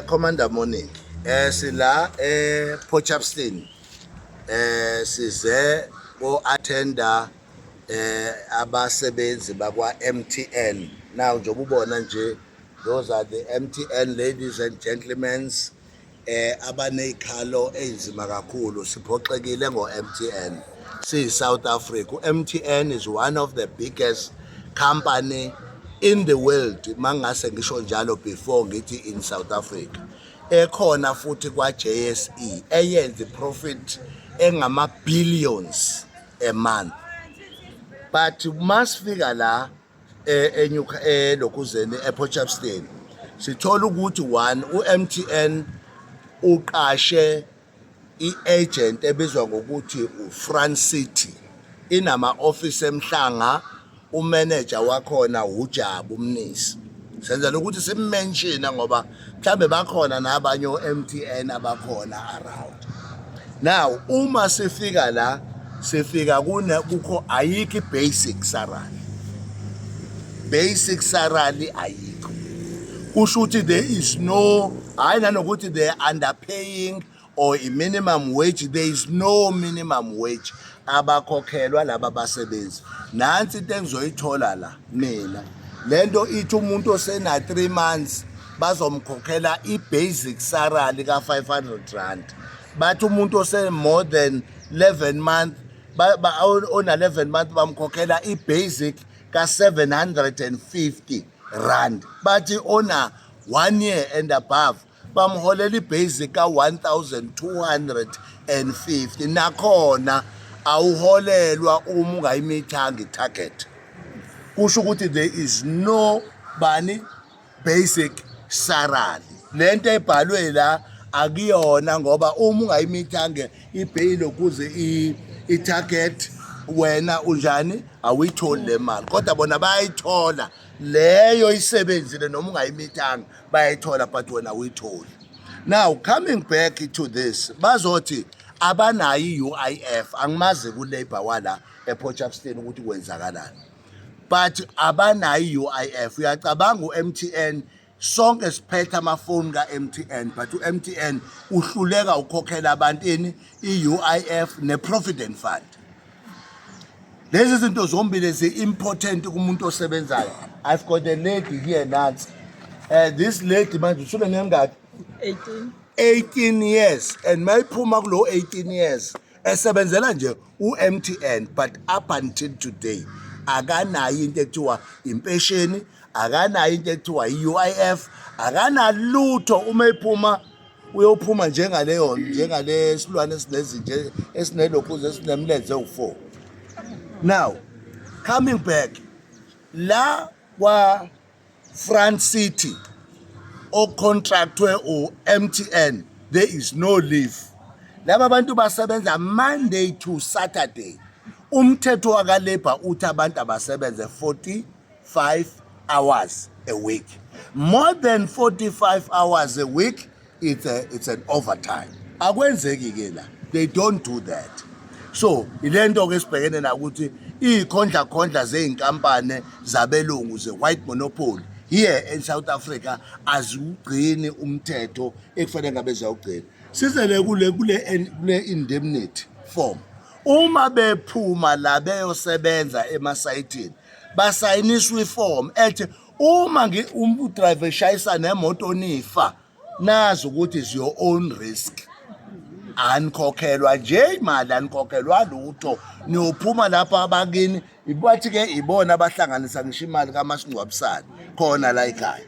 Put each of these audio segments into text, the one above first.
Commander, morning. Sila Port Shepstone. Size ko attenda abasebenzi bakwa MTN. Now njengoba ubona nje, those are the MTN ladies and gentlemen abanezikhalo ezinzima kakhulu. Siphoxekile ngo MTN. Si South Africa. MTN is one of the biggest company in the world, mangase ngisho njalo before ngithi in South Africa. Ekhona futhi kwa JSE, eyenza profit engama billions a month, but masifika la eNew elokuzeni ePort Shepstone, sithola ukuthi one, uMTN uqashe iagent ebizwa ngokuthi uFront City, inama office eMhlanga. Umanager wakhona uJabu Mnisi. Senzela ukuthi simmention ngoba mhlambe bakhona nabanye o-MTN abakhona around. Now uma sifika la, sifika kune kukho ayikho basic salary, basic salary ayikho. Kusho ukuthi there is no, hayi, nanokuthi they are underpaying or i minimum wage. There is no minimum wage abakhokhelwa laba basebenzi. Nansi into engizoyithola la mina, lento ithi umuntu osena 3 months bazomkhokhela i-basic salary ka-R500. Bathi umuntu ose more than 11 month, ona 11 month, bamkhokhela i-basic ka-R750. Bathi ona 1 year and above bamholela ibasic ka-1250. Nakhona awuholelwa uma ungayimithanga i-target. Kusho ukuthi there is no bani basic salary. Lento ebhalwe la akuyona, ngoba uma ungayimithanga ibheyilo ukuze i-target, wena unjani? Awuyitholi le mali, kodwa bona bayayithola leyo isebenzile. Noma ungayimithanga bayayithola, but wena awuyitholi. Now coming back to this, bazothi abanayo i-UIF. Angimazi ku-labour wala ePort Shepstone ukuthi kwenzakalani, but abanayo i-UIF. Uyacabanga, u-MTN, sonke siphethe amafoni ka-MTN, but u-MTN uhluleka ukukhokhela abantu ini? I-UIF ne-Provident Fund. Lezi zinto zombili zi-important kumuntu osebenzayo. I've got a lady here, nansi. This lady manje usuke nengaki? 18. 18 years, and mayiphuma kulo 18 years esebenzela nje uMTN, but up until today akanayo into ekuthiwa impesheni, akanayo into ekuthiwa i-UIF, akanalutho. Uma ephuma uyophuma njengaleyo, njengale silwane esinezinje, esinelokhuze, esinemlenze ewu-4. Now coming back la kwa Front City ocontractwe u-MTN, there is no leave. Laba bantu basebenza Monday to Saturday. Umthetho waka-labour uthi abantu abasebenze 45 hours a week. More than 45 hours a week, it's an overtime. Akwenzeki ke la, they don't do that. So ilento ke sibhekene na ukuthi izikhondla khondla zeyinkampani zabelungu, ze-white monopoly here in South Africa, aziwugcini umthetho ekufanele ngabe ziyawugcina. Sizele kule indemnity form. Uma bephuma la beyosebenza emasayitini, basayiniswa iform ethi uma udriver eshayisa nemoto nifa, nazi ukuthi is your own risk. Anikhokhelwa nje imali, anikhokhelwa lutho. Niyophuma lapha abakini, bathi ke ibona abahlanganisa ngisho imali kamasingcwabisane khona la ekhaya,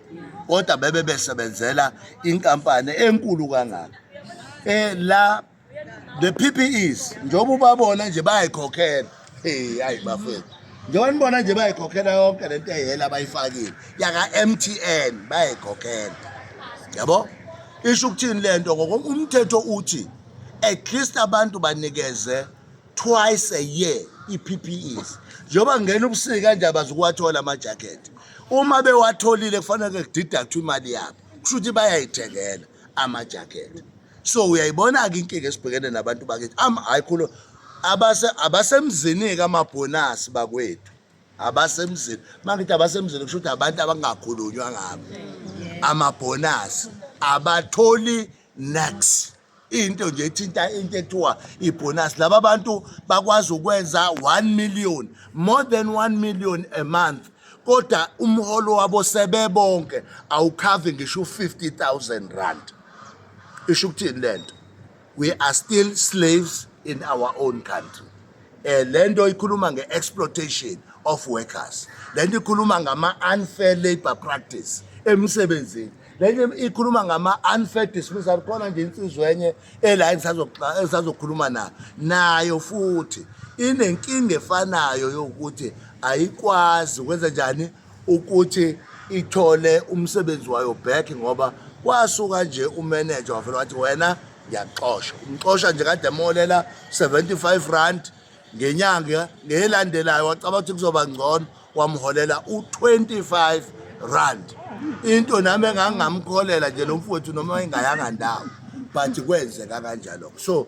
kodwa bebe besebenzela inkampani enkulu kangaka. La the PPEs, njengoba ubabona nje, bayayikhokhela. Hey, hayi bafethu, njengoba nibona nje, bayayikhokhela yonke lento eyela abayifakile yaka MTN, bayayikhokhela, yabo. Isho ukuthini lento? Ngoba umthetho uthi at least abantu banikeze twice a year i-PPEs. Njengoba ngena ubusika nje, abazukuwathola ama-jacket. Uma bewatholile, kufanele kudeductwe imali yabo. Kusho ukuthi bayayithengela ama-jacket. So uyayibona-ke inkinga esibhekene nabantu bakithi. Hayi khulu abasemzini-ke, amabhonasi bakwethu, abasemzini. Uma ngithi abasemzini, kusho ukuthi abantu abangakhulunywa ngabo. Amabhonasi abatholi next into nje ethinta into ekuthiwa ibhonasi. Laba bantu bakwazi ukwenza 1 million, more than 1 million a month, kodwa umholo wabo sebebonke awukhave ngisho u-50,000 rand. Isho ukuthini lento? We are still slaves in our own country. Lento ikhuluma nge-exploitation of workers, lento ikhuluma ngama-unfair labor practice emsebenzini, lento ikhuluma ngama-unfair dismissal. Khona nje insizwa enye ela engisazokhuluma nayo futhi inenkinga efanayo yokuthi ayikwazi ukwenza njani ukuthi ithole umsebenzi wayo back, ngoba kwasuka nje umanager wavela wathi, "Wena ngiyaxosha." Umxosha nje kade emolela 75 rand ngenyanga, ngelandelayo wacaba ukuthi kuzoba ngcono, wamholela u-25 rand. Into nami engangingamkholela nje lo mfowethu noma engayanga ndawo, but kwenzeka kanjalo. So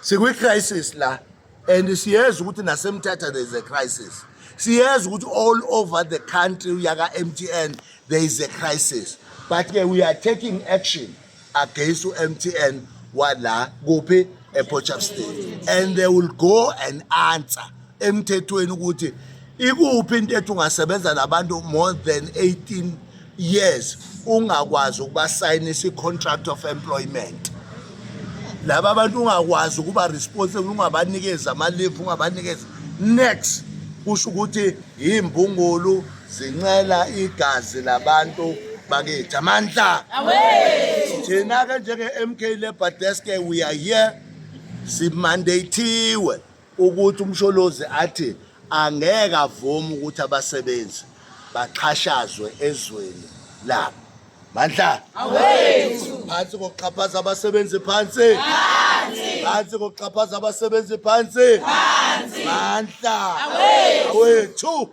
sikwi-crisis la, and siyeza ukuthi naseMthatha there is a crisis, siyeza ukuthi all over the country yaka-MTN there is a crisis, but ke we are taking action against u-MTN wala kuphi, ePort Shepstone, and they will go and answer emthethweni ukuthi ikuphi into ethi ungasebenza nabantu more than 18 years ungakwazi ukubasayinisa i-contract of employment. Laba abantu ungakwazi ukuba responsible, ungabanikeza ama-leave, ungabanikeza next. Kusho ukuthi imbungulu zincela igazi labantu bakithi. Amandla thina-ke njenge-MK Labour Desk, we are here, simandatiwe ukuthi uMsholozi athi angeke avume ukuthi abasebenzi baxhashazwe ezweni labo. Mandla phansi kokuxhaphaza abasebenzi, phansi phansi kokuxhaphaza abasebenzi, phansi. Mandla awethu.